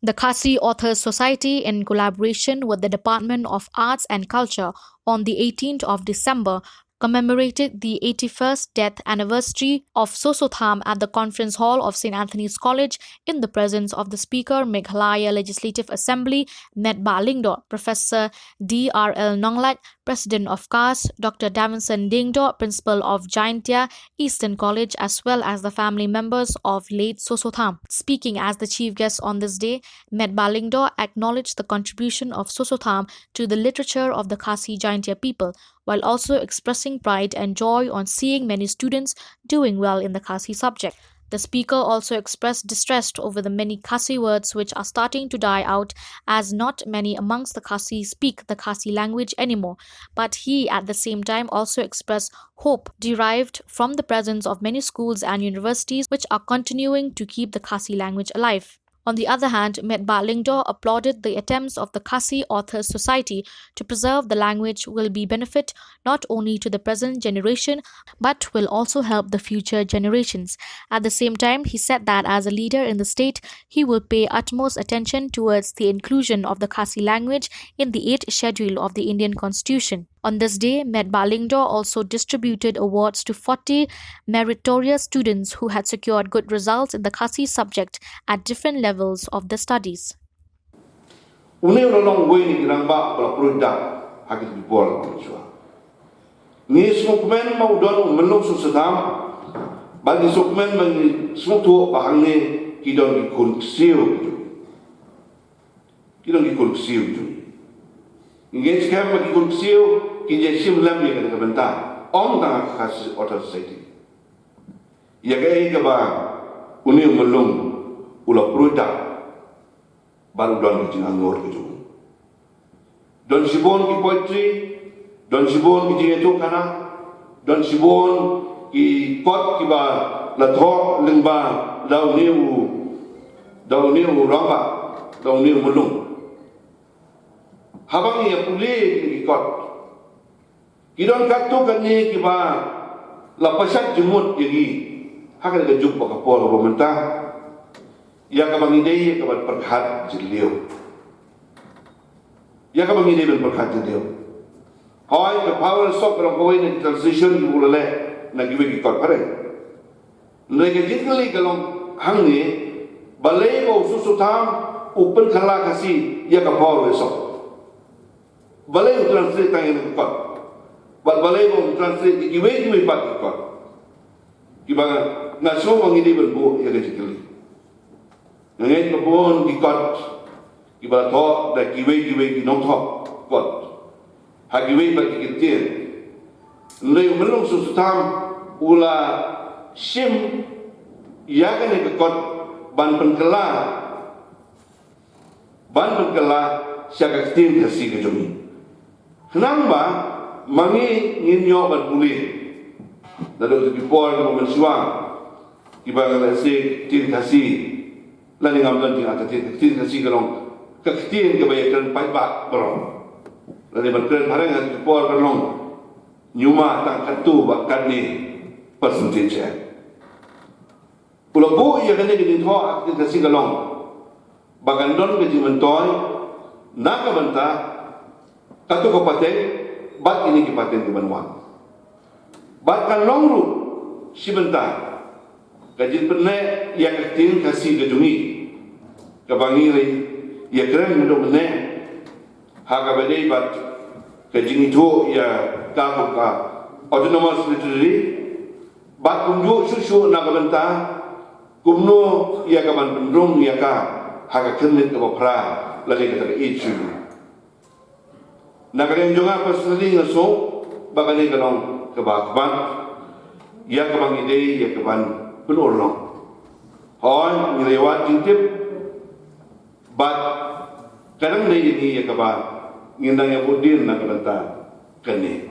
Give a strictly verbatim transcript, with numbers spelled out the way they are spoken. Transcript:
The Khasi Authors Society, in collaboration with the Department of Arts and Culture, on the eighteenth of December, commemorated the eighty-first death anniversary of Soso Tham at the Conference Hall of Saint Anthony's College in the presence of the Speaker, Meghalaya Legislative Assembly, Metbah Lyngdoh, Professor D R L Nonglait, President of CAS, Doctor Davinson Diengdoh, Principal of Jaintia Eastern College, as well as the family members of late Soso Tham. Speaking as the chief guest on this day, Metbah Lyngdoh acknowledged the contribution of Soso Tham to the literature of the Khasi Jaintia people, while also expressing pride and joy on seeing many students doing well in the Khasi subject. The speaker also expressed distress over the many Khasi words which are starting to die out, as not many amongst the Khasi speak the Khasi language anymore. But he, at the same time, also expressed hope derived from the presence of many schools and universities which are continuing to keep the Khasi language alive. On the other hand, Metbah Lyngdoh applauded the attempts of the Khasi Authors Society to preserve the language will be benefit not only to the present generation but will also help the future generations. At the same time, he said that as a leader in the state, he will pay utmost attention towards the inclusion of the Khasi language in the eighth schedule of the Indian Constitution. On this day, Metbah Lyngdoh also distributed awards to forty meritorious students who had secured good results in the Khasi subject at different levels of their studies. Une u la long uwei na ki rangbah ba la pruid dak ha kito ki por ba mynshuwa. Ngi sngewkmen ba u don u Myllung Soso Tham, ba ngi sngewkmen ba ngi sngewthuh ba hangne ki don ki khun ksiew ki jong ngi. Ki don ki khun ksiew ki jong ngi. Ngi ngeit skhem ba ki khun ksiew kin ïa shim lem ïa kane ka bynta, ym tang ha ka Khasi Authors Society. Ïa kaei kaba une u Myllung u la pruid dak bad u don ka jingangnud ka jong u. Don shibun ki poetry, don shibun ki jingïathuhkhana, don shibun ki kot kiba la thoh lyngba da une u, da une u rangbah, da une u Myllung. Haba ngi ïa pule ïa kine ki kot, ki don katto katne kiba la pynshad jingmut ïa ngi ha kane ka juk bad ka por ba mynta, ïa kaba ngi dei ïa ka ban pyrkhat jylliew. Ïa kaba ngi dei ban pyrkhat jylliew. Hooid, ka Phaw Ïasuk ka long kawei na ki translation kiba u la leh na kiwei ki kot phareng. Hynrei ka jingkylli ka long hangne, balei ba u Soso Tham u pynkylla Khasi ïa ka Phaw Ïasuk? Balei u translate tang ïa ka kot? Bad balei ba u translate ïa kiwei kiwei pat ki kot? Kiba nga, nga sngew ba ngi dei ban buh ïa ka jingkylli. Nga ngeit ba bun ki kot kiba la thoh da kiwei kiwei ki nongthoh kot ha kiwei pat ki ktien. Hynrei u Myllung Soso Tham u la shim ïa kane ka kot ban pynkylla, ban pynkylla sha ka ktien Khasi ka jong ngi. Khnang ba ma ngi ngin ïoh ban pule. Naduh ki por kiba mynshuwa kiba nga lehse ka ktien Khasi, lane ngam don jingïathuh, ka ktien, ka ktien Khasi ka long ka ktien kaba ïakren paidbah baroh. Lane ban kren phareng ha ki por ka long ñiuma tang katto bad katne percentage. U la buh ïa kane ka jingthoh ha ka ktien Khasi ka long ba kan don ka jingmyntoi na ka bynta kato ka pateng bad kine ki pateng ki ban wan. Bad kan long ruh shi bynta ka jingpynneh ïa ka ktien Khasi ka jong ngi kaba ngi la ïakren mynta mynne ha kaba ïadei bad ka jingithuh ïa ka kum ka Autonomous Territory, bad kumjuh shuh shuh na ka bynta kumno ïa ka ban pynrung ïa ka ha ka khyrnit kaba phra lane kata ka eighth schedule. Na ka liang jong nga personally nga sngew ba kane ka long kaba khmat ïa kaba ngi dei ïa ka ban pynurlong. Hooid, ngi la ïa wad jingtip bad ka dang dei ïa ngi ïa kaba ngin nang ïa bud dien na ka bynta kane.